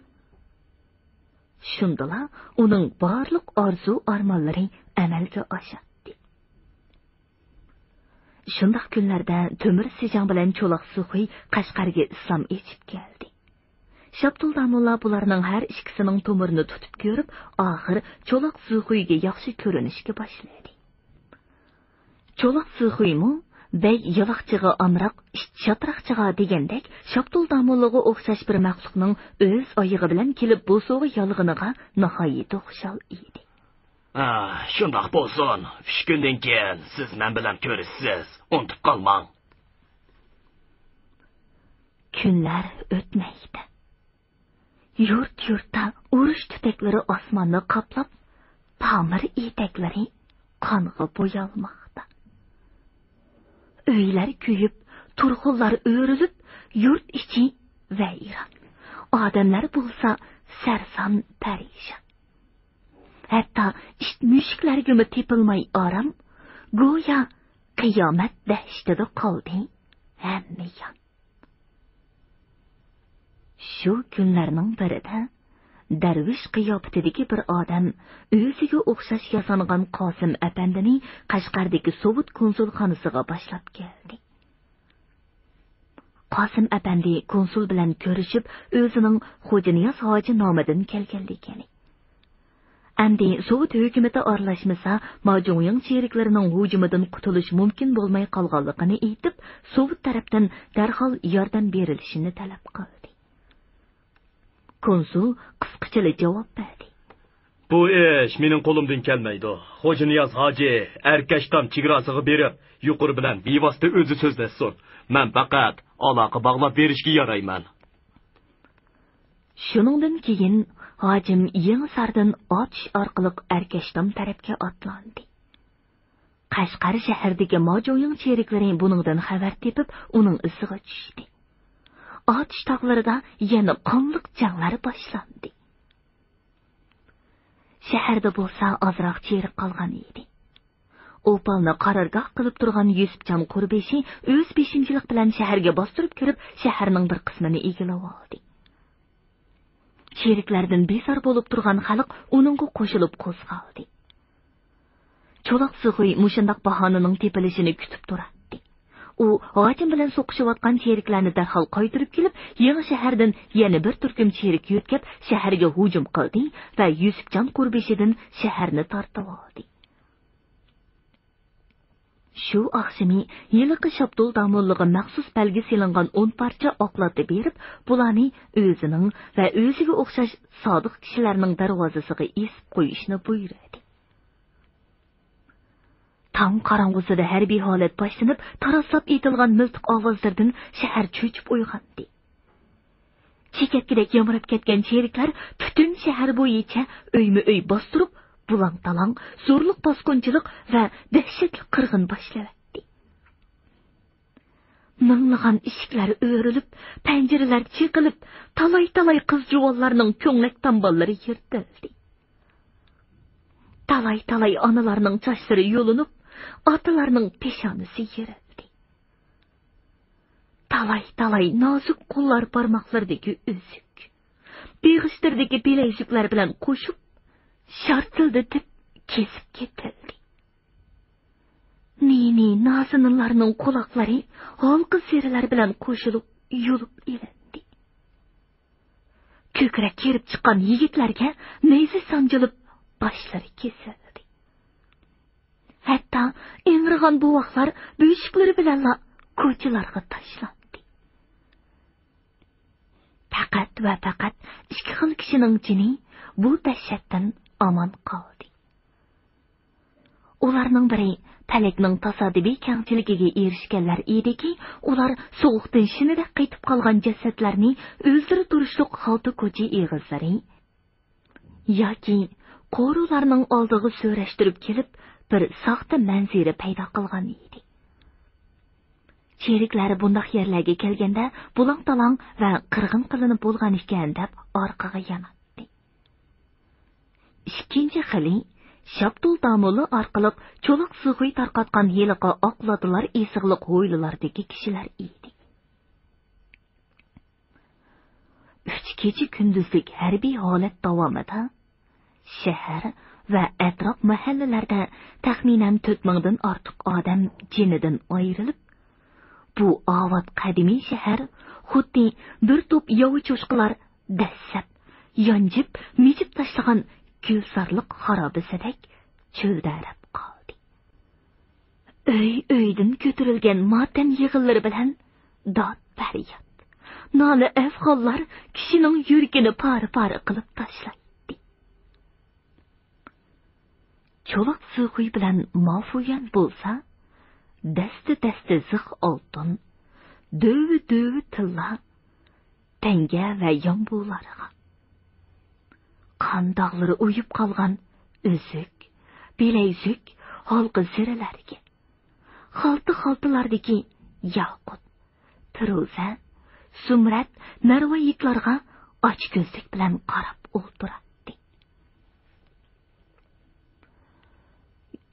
شۇندىلا ئۇنىڭ بارلىق ئارزۇ-ئارمانلىرى ئەمەلگە ئاشاتتى. شۇنداق كۈنلەردە تۆمۈر سىجاڭ بىلەن چولاق سۇخۇي قەشقەرگە ئىسلام ئېچىپ كەلدى. شاپتۇل داموللا بۇلارنىڭ ھەر ئىككىسىنىڭ تومۇرىنى تۇتۇپ كۆرۈپ، ئاخىر چولاق سۇخۇيگە ياخشى كۆرۈنۈشكە باشلىدى. چولاق سۇخۇيمۇ بەگ يالاقچىغا ئامراق، ئىت شاتراقچىغا دېگەندەك، شاپتۇل داموللىغا ئوخشاش بىر مەخلۇقنىڭ ئۆز ئايىغى بىلەن كېلىپ بوسۇغا يالغىنىغا ناھايىتى خۇشال ئىدى. ئا، شۇنداق بولسۇن. ئۈچ كۈندىن كېيىن سىز مەن بىلەن كۆرۈشىسىز. ئۇنتۇپ قالماڭ. كۈنلەر ئۆتمەيدۇ. يۇرت-يۇرتتا ئۇرۇش تۈتەكلىرى ئاسماننى قاپلاپ، تامىر ئېتەكلىرى قانغا بويالماقتا. ئۆيلەر كۆيۈپ، تۇرخۇنلار ئۆرۈلۈپ، يۇرت ئىچى ۋەيران. ئادەملەر بولسا سەرسان پەرىشان. ھەتتا ئىت مۈشۈكلەرگىمۇ تېپىلماي ئارام، گويا قىيامەت دەھشىتىدە قالدى ھەممە يان. شۇ كۈنلەرنىڭ بىرىدە دەرۋىش قىياپىتىدىكى بىر ئادەم ئۆزىگە ئوخشاش ياسانغان قاسىم ئەپەندىنى قەشقەردىكى سوۋېت كونسۇلخانىسىغا باشلاپ كەلدى. قاسىم ئەپەندى كونسۇل بىلەن كۆرۈشۈپ، ئۆزىنىڭ خوجانىياز ھاجى نامىدىن كەلگەنلىكىنى، ئەمدى سوۋېت ھۆكۈمىتى ئارىلاشمىسا، ماجۇڭيىڭ چېرىكلىرىنىڭ ھۇجۇمىدىن قۇتۇلۇش مۇمكىن بولماي قالغانلىقىنى ئېيتىپ، سوۋېت تەرەپتىن دەرھال ياردەم بېرىلىشىنى تەلەپ قىلدى. كونسۇل قىسقىچىلا جاۋاب بەردى. بۇ ئىش مېنىڭ قولۇمدىن كەلمەيدۇ. خوجانىياز ھاجى ئەركەشتام چېگراسىغا بېرىپ، يۇقىرى بىلەن بىۋاسىتە ئۆزى سۆزلەشسۇن. مەن پەقەت ئالاقە باغلاپ بېرىشكە يارايمەن. شۇنىڭدىن كېيىن ھاجىم يېڭىساردىن ئاتۇش ئارقىلىق ئەركەشتام تەرەپكە ئاتلاندى. قەشقەر شەھىرىدىكى ماجۇڭيىڭ چېرىكلىرى بۇنىڭدىن خەۋەر تېپىپ، ئۇنىڭ ئىزىغا چۈشتى. ئاتۇش تاغلىرىدا يەنە قانلىق جەڭلەر باشلاندى. شەھەردە بولسا ئازراق چېرىك قالغان ئىدى. ئوپالنى قارارگاھ قىلىپ تۇرغان يۈسۈپجان قۇربېشى ئۆز بېشىمچىلىق بىلەن شەھەرگە باستۇرۇپ كىرىپ، شەھەرنىڭ بىر قىسمىنى ئىگىلىۋالدى. چېرىكلەردىن بىزار بولۇپ تۇرغان خەلق ئۇنىڭغا قوشۇلۇپ قوزغالدى. چولاق سۇخۇي مۇشۇنداق باھانىنىڭ تېپىلىشىنى كۈتۈپ تۇراتتى. ئۇ ھاجىم بىلەن سوقۇشۇۋاتقان چېرىكلەرنى دەرھال قايتۇرۇپ كېلىپ، يېڭى شەھەردىن يەنە بىر تۈركۈم چېرىك يۆتكەپ، شەھەرگە ھۇجۇم قىلدى ۋە يۈسۈپجان قۇربېشىدىن شەھەرنى تارتىۋالدى. شۇ ئاخشىمى ھېلىقى شاپتۇل داموللىغا مەخسۇس بەلگە سېلىنغان ئون پارچە ئاق لاتا بېرىپ، بۇلارنى ئۆزىنىڭ ۋە ئۆزىگە ئوخشاش سادىق كىشىلەرنىڭ دەرۋازىسىغا ئېسىپ قويۇشنى بۇيرۇدى. تاڭ قاراڭغۇسىدا ھەربىي ھالەت باشلىنىپ، تاراسلاپ ئېتىلغان مىلتىق ئاۋازلىرىدىن شەھەر چۆچۈپ ئويغاندى. چېكەتكىدەك يامراپ كەتكەن چېرىكلەر پۈتۈن شەھەر بويىچە ئۆيمۇ ئۆي باستۇرۇپ، بۇلاڭ-تالاڭ، زورلۇق باسقۇنچىلىق ۋە دەھشەتلىك قىرغىن باشلىۋەتتى. مىڭلىغان ئىشىكلەر ئۆرۈلۈپ، پەنجىرىلەر چېقىلىپ، تالاي-تالاي قىز-جۇۋانلارنىڭ كۆڭلەك دامباللىرى يىرتىلدى. تالاي-تالاي ئانىلارنىڭ چاچلىرى يۇلۇنۇپ، ئاتىلارنىڭ پېشانىسى يېرىلدى. تالاي-تالاي نازۇك قوللار بارماقلىرىدىكى ئۈزۈك، بېغىشلىرىدىكى بىلەيزۈكلەر بىلەن قوشۇپ، شارتىلدىتىپ كېسىپ كېتىلدى. نى-نى نازىنىنلارنىڭ قۇلاقلىرى ھالقا زىرىلەر بىلەن قوشۇلۇپ يۇلۇپ ئېلىندى. كۆكرەك كېرىپ چىققان يىگىتلەرگە نەيزە سانجىلىپ، باشلىرى كېسىلدى. ھەتتا ئىڭرىغان بوۋاقلار بۆشۈكلىرى بىلەنلا كوچىلارغا تاشلاندى. پەقەت ۋە پەقەت ئىككى خىل كىشىنىڭ جېنى بۇ دەھشەتتىن ئامان قالدى. ئۇلارنىڭ بىرى پەلەكنىڭ تاسادىپىي كەڭچىلىكىگە ئېرىشكەنلەر ئىدىكى، ئۇلار سوغۇقتىن شىنىدەك قېتىپ قالغان جەسەتلەرنى ئۆزلىرى تۇرۇشلۇق خالتا كوچا ئېغىزلىرى ياكى قورۇلارنىڭ ئالدىغا سۆرەشتۈرۈپ كېلىپ، بىر ساختا مەنزىرە پەيدا قىلغان ئىدى. چېرىكلەر بۇنداق يەرلەرگە كەلگەندە، بۇلاڭ-تالاڭ ۋە قىرغىن قىلىنىپ بولغان ئىكەن، دەپ ئارقىغا ياناتتى. ئىككىنچى خىلى شاپتۇل داموللا ئارقىلىق چولاق سۇخۇي تارقاتقان ھېلىقى ئاق لاتىلار ئېسىقلىق ھويلىلاردىكى كىشىلەر ئىدى. ئۈچ كېچە كۈندۈزلۈك ھەربىي ھالەت داۋامىدا شەھەر ۋە ئەتراپ مەھەللىلەردە تەخمىنەن تۆت مىڭدىن ئارتۇق ئادەم جېنىدىن ئايرىلىپ، بۇ ئاۋات قەدىمىي شەھەر خۇددى بىر توپ ياۋا چوشقىلار دەسسەپ، يانجىپ، مىجىپ تاشلىغان گۈلزارلىق خارابىسىدەك چۆلدەرەپ قالدى. ئۆي-ئۆيدىن كۆتۈرۈلگەن ماتەم يىغىنلىرى بىلەن داد-پەرياد، نالە-ئەۋھاللار كىشىنىڭ يۈرىكىنى پارە-پارە قىلىپ تاشلايتتى. چولاق سۇخۇي بىلەن مافۇيۈەن بولسا، دەستە-دەستە زىخ ئالتۇن، دۆۋە-دۆۋە تىللا، تەڭگە ۋە يامبۇلارغا، قان داغلىرى ئۇيۇپ قالغان ئۈزۈك، بىلەيزۈك، ھالقا زىرىلەرگە، خالتا-خالتىلاردىكى ياقۇت، پىرۇزە، زۇمرەت، مەرۋايىتلارغا ئاچكۆزلۈك بىلەن قاراپ ئولتۇراتتى.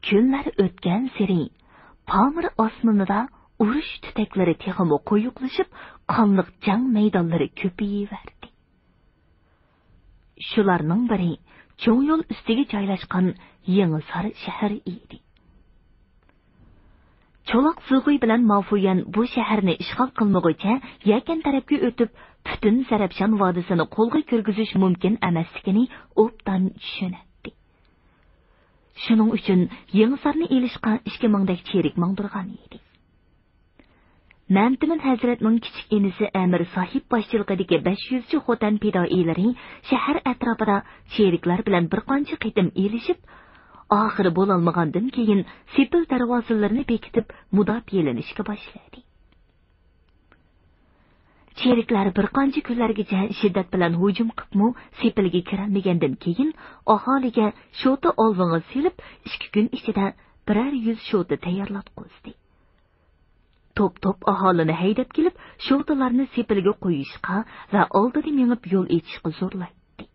كۈنلەر ئۆتكەنسېرى پامىر ئاسمىنىدا ئۇرۇش تۈتەكلىرى تېخىمۇ قويۇقلىشىپ، قانلىق جەڭ مەيدانلىرى كۆپىيىۋەردى. شۇلارنىڭ بىرى چوڭ يول ئۈستىگە جايلاشقان يېڭىسار شەھىرى ئىدى. چولاق زۇغۇي بىلەن مافۇيۈەن بۇ شەھەرنى ئىشغال قىلمىغۇچە يەكەن تەرەپكە ئۆتۈپ، پۈتۈن زەرەپشان ۋادىسىنى قولغا كىرگۈزۈش مۇمكىن ئەمەسلىكىنى ئوبدان چۈشىنەتتى. شۇنىڭ ئۈچۈن يېڭىسارنى ئېلىشقا ئىككى مىڭدەك چېرىك ماڭدۇرغان ئىدى. مەمتىمىن ھەزرەتنىڭ كىچىك ئىنىسى ئەمىر ساھىب باشچىلىقىدىكى بەش يۈزچە خوتەن پىدائىيلىرى شەھەر ئەتراپىدا چېرىكلەر بىلەن بىر قانچە قېتىم ئېلىشىپ، ئاخىرى بولالمىغاندىن كېيىن، سېپىل دەرۋازىلىرىنى بېكىتىپ مۇداپىئەلىنىشكە باشلىدى. چېرىكلەر بىر قانچە كۈنلەرگىچە شىددەت بىلەن ھۇجۇم قىپمۇ، سېپىلگە كىرەلمىگەندىن كېيىن، ئاھالىگە شوتا ئالۋىڭى سېلىپ، ئىككى كۈن ئىچىدە بىرەر يۈز شوتا تەييارلاتقۇزدى. توپ-توپ ئاھالىنى ھەيدەپ كېلىپ، شوتىلارنى سېپىلگە قويۇشقا ۋە ئالدىدا مېڭىپ يول ئېچىشقا زورلايتتى.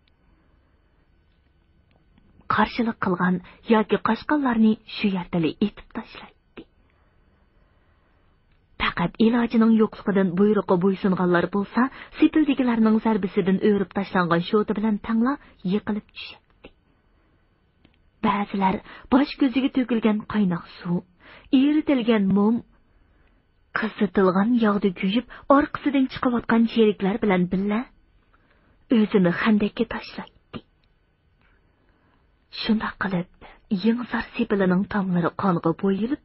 قارشىلىق قىلغان ياكى قاچقانلارنى شۇ يەردىلا ئېتىپ تاشلايتتى. پەقەت ئىلاجىنىڭ يوقلۇقىدىن بۇيرۇققا بويسۇنغانلار بولسا، سېپىلدىكىلەرنىڭ زەربىسىدىن ئۆرۈپ تاشلانغان شوتا بىلەن تەڭلا يىقىلىپ چۈشەتتى. بەزىلەر باش كۆزىگە تۆكۈلگەن قايناق سۇ، ئېرىتىلگەن موم، قىزىتىلغان ياغدا كۆيۈپ، ئارقىسىدىن چىقىۋاتقان چېرىكلەر بىلەن بىللە ئۆزىنى خەندەككە تاشلايتتى. شۇنداق قىلىپ، يېڭىسار سېپىلىنىڭ تاملىرى قانغا بويىلىپ،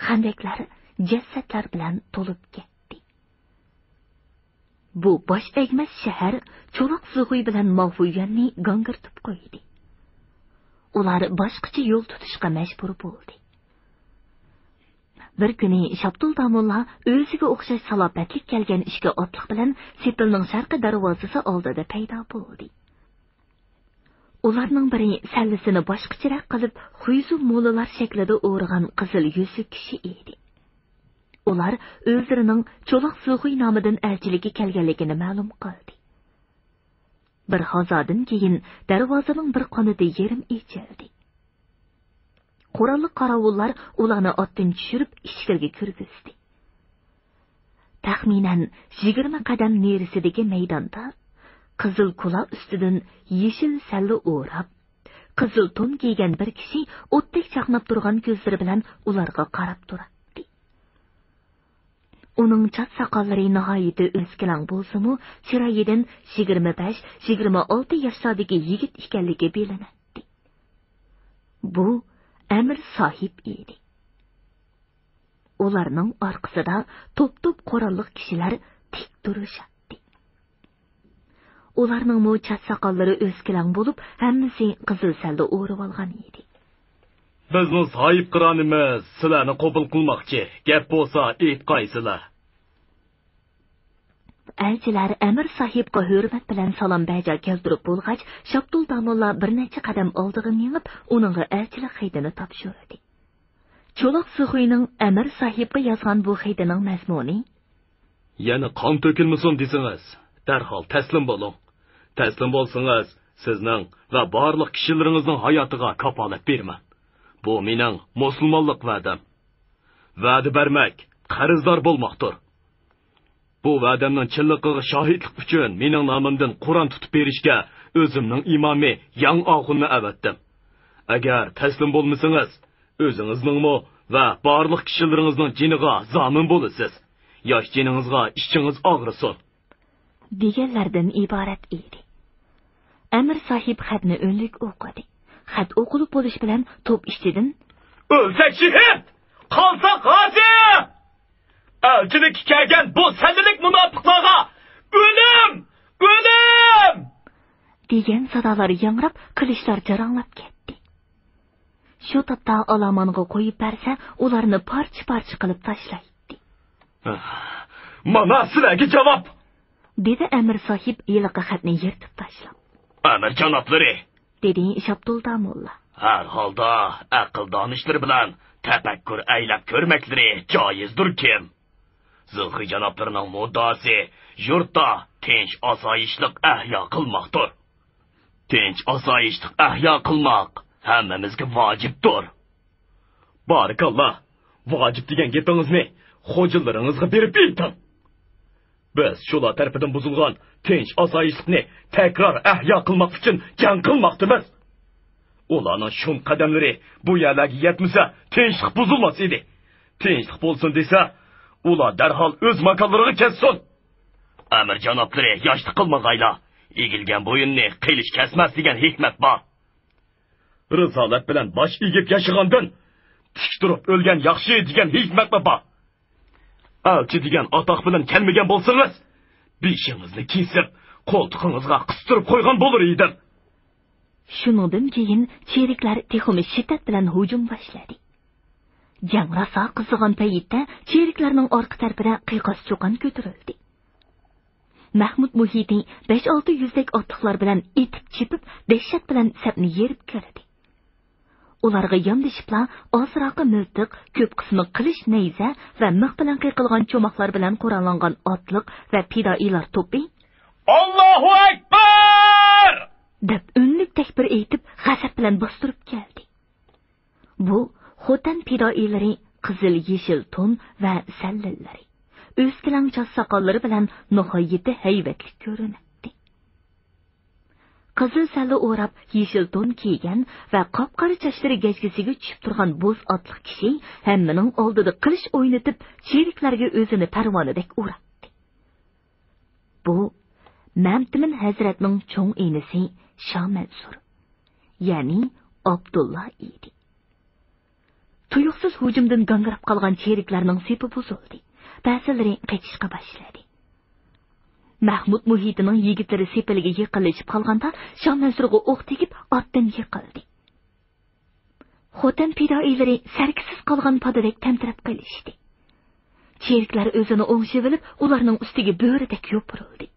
خەندەكلەر جەسەتلەر بىلەن تولۇپ كەتتى. بۇ باش ئەگمەس شەھەر چولاق زۇغۇي بىلەن ماۋفۇيۈەننى گاڭگىرىتىپ قويدى. ئۇلار باشقىچە يول تۇتۇشقا مەجبۇر بولدى. بىر كۈنى شاپتۇل داموللا ئۆزىگە ئوخشاش سالاپەتلىك كەلگەن ئىككى ئاتلىق بىلەن سېپىلنىڭ شەرقىي دەرۋازىسى ئالدىدا پەيدا بولدى. ئۇلارنىڭ بىرى سەللىسىنى باشقىچىراق قىلىپ، خۇيزۇ مولىلار شەكلىدە ئورىغان قىزىل يۈزلۈك كىشى ئىدى. ئۇلار ئۆزلىرىنىڭ چولاق زۇخۇي نامىدىن ئەلچىلىككە كەلگەنلىكىنى مەلۇم قىلدى. بىر ھازادىن كېيىن دەرۋازىنىڭ بىر قانىتى يېرىم ئېچىلدى. قوراللىق قاراۋۇللار ئۇلارنى ئاتتىن چۈشۈرۈپ، ئىچكىرىگە كىرگۈزدى. تەخمىنەن يىگىرمە قەدەم نېرىسىدىكى مەيداندا قىزىل كۇلا ئۈستىدىن يېشىل سەللە ئوراپ، قىزىل تون كىيگەن بىر كىشى ئوتتەك چاقناپ تۇرغان كۆزلىرى بىلەن ئۇلارغا قاراپ تۇراتتى. ئۇنىڭ چاچ ساقاللىرى ناھايىتى ئۆسكىلەڭ بولسىمۇ، چىرايىدىن يىگىرمە بەش، يىگىرمە ئالتە ياشلاردىكى يىگىت ئىكەنلىكى بىلىنەتتى. بۇ ئەمىر ساھىب ئىدى. ئۇلارنىڭ ئارقىسىدا توپ-توپ قوراللىق كىشىلەر تىك تۇرۇشاتتى. ئۇلارنىڭمۇ چاچ ساقاللىرى ئۆسكىلەڭ بولۇپ، ھەممىسى قىزىل سەلدە ئورىۋالغان ئىدى. بىزنىڭ ساھىبقىرانىمىز سىلەرنى قوبۇل قىلماقچى، گەپ بولسا ئېيتقايسىلەر. ئەلچىلەر ئەمىر ساھىبقا ھۆرمەت بىلەن سالام بەجا كەلتۈرۈپ بولغاچ، شاپتۇل داموللا بىر نەچچە قەدەم ئالدىغا مېڭىپ، ئۇنىڭغا ئەلچىلىك خېتىنى تاپشۇردى. چولاق سىخۇينىڭ ئەمىر ساھىبقا يازغان بۇ خېتىنىڭ مەزمۇنى: يەنە قان تۆكۈلمىسۇن دېسىڭىز، دەرھال تەسلىم بولۇڭ. تەسلىم بولسىڭىز، سىزنىڭ ۋە بارلىق كىشىلىرىڭىزنىڭ ھاياتىغا كاپالەت بېرىمەن. بۇ مېنىڭ مۇسۇلمانلىق ۋەدەم. ۋەدە بەرمەك قەرزدار بولماقتۇر. بۇ ۋەدەمنىڭ چىنلىقىغا شاھىتلىق ئۈچۈن مېنىڭ نامىمدىن قورال تۇتۇپ بېرىشكە ئۆزۈمنىڭ ئىمامى ياڭ ئاخۇننى ئەۋەتتىم. ئەگەر تەسلىم بولمىسىڭىز، ئۆزىڭىزنىڭمۇ ۋە بارلىق كىشىلىرىڭىزنىڭ جېنىغا زامىن بولىسىز. ياش جېنىڭىزغا ئىچىڭىز ئاغرىسۇن. دېگەنلەردىن ئىبارەت ئىدى. ئەمىر ساھىب خەتنى ئۈنلۈك ئوقۇدى. خەت ئوقۇلۇپ بولۇش بىلەن توپ ئىچىدىن: ئۆلسەك شېھىت، قالساق غازى! ئەلچىلىككە كەلگەن بۇ سەللىلىك مۇناپىقلارغا ئۆلۈم! ئۆلۈم! دېگەن سادالار ياڭراپ، قىلىچلار جاراڭلاپ كەتتى. شۇ تاپتا ئالامانغا قويۇپ بەرسە، ئۇلارنى پارچە-پارچە قىلىپ تاشلايتتى. مانا سىلەرگە جاۋاب! دېدى ئەمىر ساھىب ھېلىقى خەتنى يىرتىپ تاشلاپ. ئەمىر جانابلىرى! دېدى شاپتۇل داموللا. ھەر ھالدا ئەقىل دانىشلىرى بىلەن تەپەككۇر ئەيلەپ كۆرمەكلىرى جايىزدۇركىن. زىلخۇي جانابلىرىنىڭ مۇددىئاسى يۇرتتا تىنچ ئاسايىشلىق ئەھيا قىلماقتۇر. تىنچ ئاسايىشلىق ئەھيا قىلماق ھەممىمىزگە ۋاجىپتۇر. بارىكاللا، ۋاجىپ دېگەن گېپىڭىزنى خوجىلىرىڭىزغا بېرىپ ئېيتىڭ. بىز شۇلار تەرىپىدىن بۇزۇلغان تىنچ ئاسايىشلىقنى تەكرار ئەھيا قىلماق ئۈچۈن جەڭ قىلماقتىمىز. ئۇلارنىڭ شۇم قەدەملىرى بۇ يەرلەرگە يەتمىسە، تىنچلىق بۇزۇلماس ئىدى. تىنچلىق بولسۇن دېسە، ئۇلار دەرھال ئۆز ماكانلىرىغا كەتسۇن. ئەمىر جانابلىرى ياشلىق قىلمىغايلا، ئېگىلگەن بويۇننى قىلىچ كەسمەس دېگەن ھېكمەت بار. رىسالەت بىلەن باش ئېگىپ ياشىغاندىن، تىك تۇرۇپ ئۆلگەن ياخشى دېگەن ھېكمەتمۇ بار. ئەلچى دېگەن ئاتاق بىلەن كەلمىگەن بولسىڭىز، بېشىڭىزنى كېسىپ، قولتۇقىڭىزغا قىستۇرۇپ قويغان بولۇر ئىدىم. شۇنىڭدىن كېيىن چېرىكلەر تېخىمۇ شىددەت بىلەن ھۇجۇم باشلىدى. جەڭ راسا قىزىغان پەيتتە چېرىكلەرنىڭ ئارقا تەرىپىدە قىيقاس-چۇقان كۆتۈرۈلدى. مەھمۇد مۇھىتى بەش-ئالتە يۈزدەك ئاتلىقلار بىلەن ئېتىپ-چېپىپ، دەھشەت بىلەن سەپنى يېرىپ كىردى. ئۇلارغا ياندىشىپلا ئازراقى مىلتىق، كۆپ قىسمى قىلىچ، نەيزە ۋە مىخ بىلەن قېقىلغان چوماقلار بىلەن قوراللانغان ئاتلىق ۋە پىدائىيلار توپى، ئاللاھۇ ئەكبەر! دەپ ئۈنلۈك تەكبىر ئېيتىپ، غەزەپ بىلەن باستۇرۇپ كەلدى. بۇ خوتەن پىدائىيلىرى قىزىل يېشىل تون ۋە سەللىلىرى، ئۆسكىلەڭ چاچ ساقاللىرى بىلەن ناھايىتى ھەيۋەتلىك كۆرۈنەتتى. قىزىل سەللە ئوراپ، يېشىل تون كىيگەن ۋە قاپقارا چاچلىرى گەجگىسىگە چۈشۈپ تۇرغان بوز ئاتلىق كىشى ھەممىنىڭ ئالدىدا قىلىچ ئوينىتىپ، چېرىكلەرگە ئۆزىنى پەرۋانىدەك ئۇراتتى. بۇ مەمتىمىن ھەزرەتنىڭ چوڭ ئىنىسى شامەنسۇر، يەنى ئابدۇللا ئىدى. تۇيۇقسىز ھۇجۇمدىن گاڭگىراپ قالغان چېرىكلەرنىڭ سېپى بۇزۇلدى. بەزىلىرى قېچىشقا باشلىدى. مەھمۇد مۇھىتىنىڭ يىگىتلىرى سېپىلگە يېقىنلىشىپ قالغاندا، شامەنسۇرغا ئوق تېگىپ، ئاتتىن يىقىلدى. خوتەن پىدائىيلىرى سەركىسىز قالغان پادىدەك تەمتىرەپ قېلىشتى. چېرىكلەر ئۆزىنى ئوڭشىۋېلىپ، ئۇلارنىڭ ئۈستىگە بۆرىدەك يوپۇرۇلدى.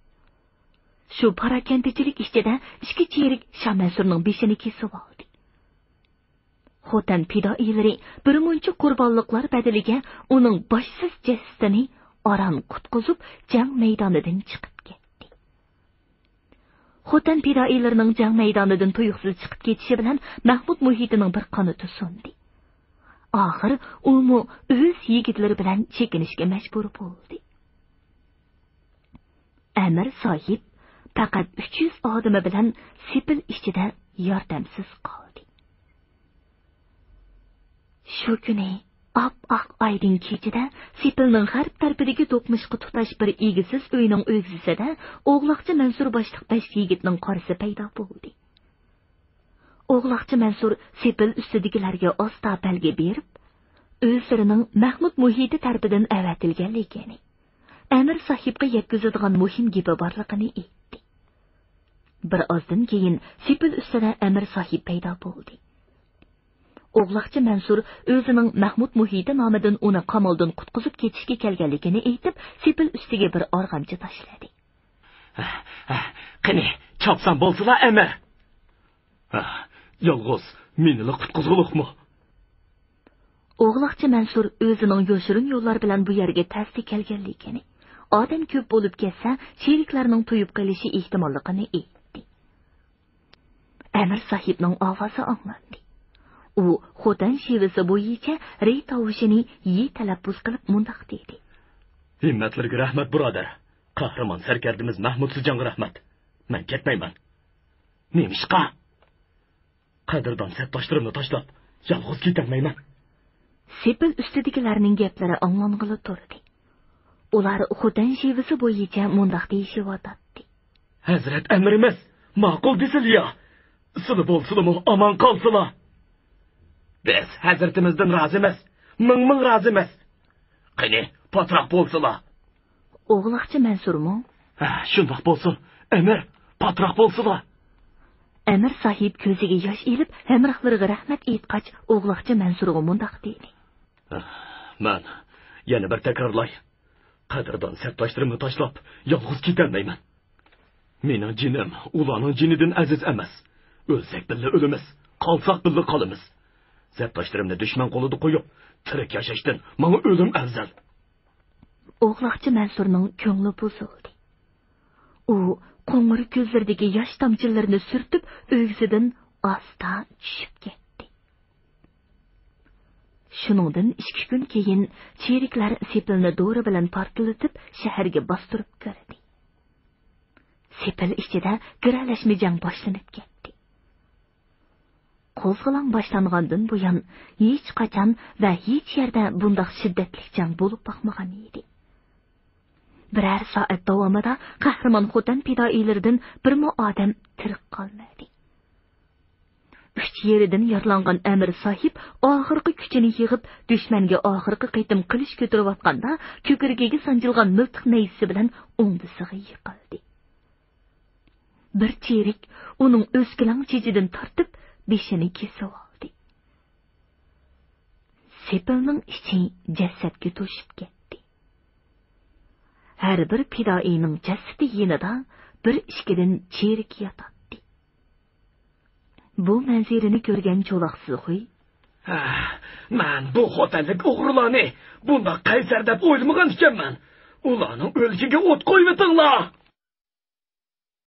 شۇ پاراكەندىچىلىك ئىچىدە ئىككى چېرىك شامەنسۇرنىڭ بېشىنى كېسىۋالدى. خوتەن پىدائىيلىرى بىرمۇنچە قۇربانلىقلار بەدىلىگە ئۇنىڭ باشسىز جەسىتىنى ئاران قۇتقۇزۇپ، جەڭ مەيدانىدىن چىقىپ كەتتى. خوتەن پىدائىيلىرىنىڭ جەڭ مەيدانىدىن تۇيۇقسىز چىقىپ كېتىشى بىلەن مەھمۇد مۇھىتىنىڭ بىر قانىتى سۇندى. ئاخىر ئۇمۇ ئۆز يىگىتلىرى بىلەن چېكىنىشكە مەجبۇر بولدى. ئەمىر ساھىب پەقەت ئۈچ يۈز ئادىمى بىلەن سېپىل ئىچىدە ياردەمسىز قالدى. شۇ كۈنى ئاپئاق ئايدىڭ كېچىدە سېپىلنىڭ غەرب تەرىپىدىكى دوقمۇشقا تۇتاش بىر ئىگىسىز ئۆينىڭ ئۆگزىسىدە ئوغلاقچى مەنسۇر باشلىق بەش يىگىتنىڭ قارىسى پەيدا بولدى. ئوغلاقچى مەنسۇر سېپىل ئۈستىدىكىلەرگە ئاستا بەلگە بېرىپ، ئۆزلىرىنىڭ مەھمۇد مۇھىتى تەرىپىدىن ئەۋەتىلگەنلىكىنى، ئەمىر ساھىبقا يەتكۈزىدىغان مۇھىم گېپى بارلىقىنى ئېيتتى. بىر ئازدىن كېيىن سېپىل ئۈستىدە ئەمىر ساھىب پەيدا بولدى. ئوغلاقچى مەنسۇر ئۆزىنىڭ مەھمۇد مۇھىتى نامىدىن ئۇنى قامالدىن قۇتقۇزۇپ كېتىشكە كەلگەنلىكىنى ئېيتىپ، سېپىل ئۈستىگە بىر ئارغامچا تاشلىدى. ھە، ھە، قېنى، چاپسان بولسىلا، ئەمىر. ھە، يالغۇز مېنىلا قۇتقۇزغۇلۇقمۇ؟ ئوغلاقچى مەنسۇر ئۆزىنىڭ يوشۇرۇن يوللار بىلەن بۇ يەرگە تەستە كەلگەنلىكىنى، ئادەم كۆپ بولۇپ كەتسە، چېرىكلەرنىڭ تويۇپ قېلىشى ئېھتىماللىقىنى ئېيتتى. ئەمىر ساھىبنىڭ ئاۋازى ئاڭلاندى. ئۇ خوتەن شېۋىسى بويىچە رەي تاۋۇشىنى يېي تەلەپپۇز قىلىپ مۇنداق دېدى. ھىممەتلىرىگە رەھمەت، بۇرادەر. قەھرىمان سەركەردىمىز مەھمۇد سىجانغا رەھمەت. مەن كەتمەيمەن. نېمىشقا؟ قەدىردان سەپداشلىرىمنى تاشلاپ، يالغۇز كېتەلمەيمەن. سېپىل ئۈستىدىكىلەرنىڭ گەپلىرى ئاڭلانغىلى تۇردى. ئۇلار خوتەن شېۋىسى بويىچە مۇنداق دېيىشىۋاتاتتى. ھەزرەت ئەمىرىمىز، ماقۇل دېسىلىيا. سىلى بولسىلىمۇ ئامان قالسىلا. بىز ھەزرىتىمىزدىن رازىمىز. مىڭ مىڭ رازىمىز. قېنى، پاتراق بولسىلا. ئوغلاقچى مەنسۇرمۇ؟ ھە، شۇنداق بولسۇن. ئەمىر، پاتراق بولسىلا. ئەمىر ساھىب كۆزىگە ياش ئېلىپ، ھەمراھلىرىغا رەھمەت ئېيتقاچ، ئوغلاقچى مەنسۇرغا مۇنداق دېدى. مەن يەنە بىر تەكرارلاي. قەدىردان سەپداشلىرىمنى تاشلاپ، يالغۇز كېتەلمەيمەن. مېنىڭ جېنىم ئۇلارنىڭ جېنىدىن ئەزىز ئەمەس. ئۆلسەك بىللە ئۆلىمىز، قالساق بىللە قالىمىز. سەپداشلىرىمنى دۈشمەن قولىدا قويۇپ، تىرىك ياشاشتىن ماڭا ئۆلۈم ئەۋزەل. ئوغلاقچى مەنسۇرنىڭ كۆڭلى بۇزۇلدى. ئۇ قوڭۇر كۆزلىرىدىكى ياش تامچىلىرىنى سۈرتۈپ، ئۆگزىدىن ئاستا چۈشۈپ كەتتى. شۇنىڭدىن ئىككى كۈن كېيىن چېرىكلەر سېپىلنى دورا بىلەن پارتلىتىپ، شەھەرگە باستۇرۇپ كىردى. سېپىل ئىچىدە گىرەلەشمە جەڭ باشلىنىپ كەتتى. قوزغىلاڭ باشلانغاندىن بۇيان، ھېچقاچان ۋە ھېچ يەردە بۇنداق شىددەتلىك جەڭ بولۇپ باقمىغان ئىدى. بىرەر سائەت داۋامىدا قەھرىمان خوتەن پىدائىيلىرىدىن بىرمۇ ئادەم تىرىك قالمىدى. ئۈچ يېرىدىن يارىلانغان ئەمىر ساھىب ئاخىرقى كۈچىنى يىغىپ، دۈشمەنگە ئاخىرقى قېتىم قىلىچ كۆتۈرۈۋاتقاندا، كۆكرىكىگە سانجىلغان مىلتىق نەيزىسى بىلەن ئوڭدىسىغا يىقىلدى. بىر چېرىك ئۇنىڭ ئۆسكىلەڭ چېچىدىن تارتىپ، بېشىنى كېسىۋالدى. سېپىلنىڭ ئىچى جەسەتكە توشۇپ كەتتى. ھەر بىر پىدائىينىڭ جەسىتى يېنىدا بىر ئىككىدىن چېرىك ياتاتتى. بۇ مەنزىرىنى كۆرگەن چولاق سىخۇي، ھە، مەن بۇ خوتەنلىك ئوغرىلارنى بۇنداق قەيسەر دەپ ئويلىمىغان ئىكەنمەن. ئۇلارنىڭ ئۆلۈشىگە ئوت قويۇۋېتىڭلار!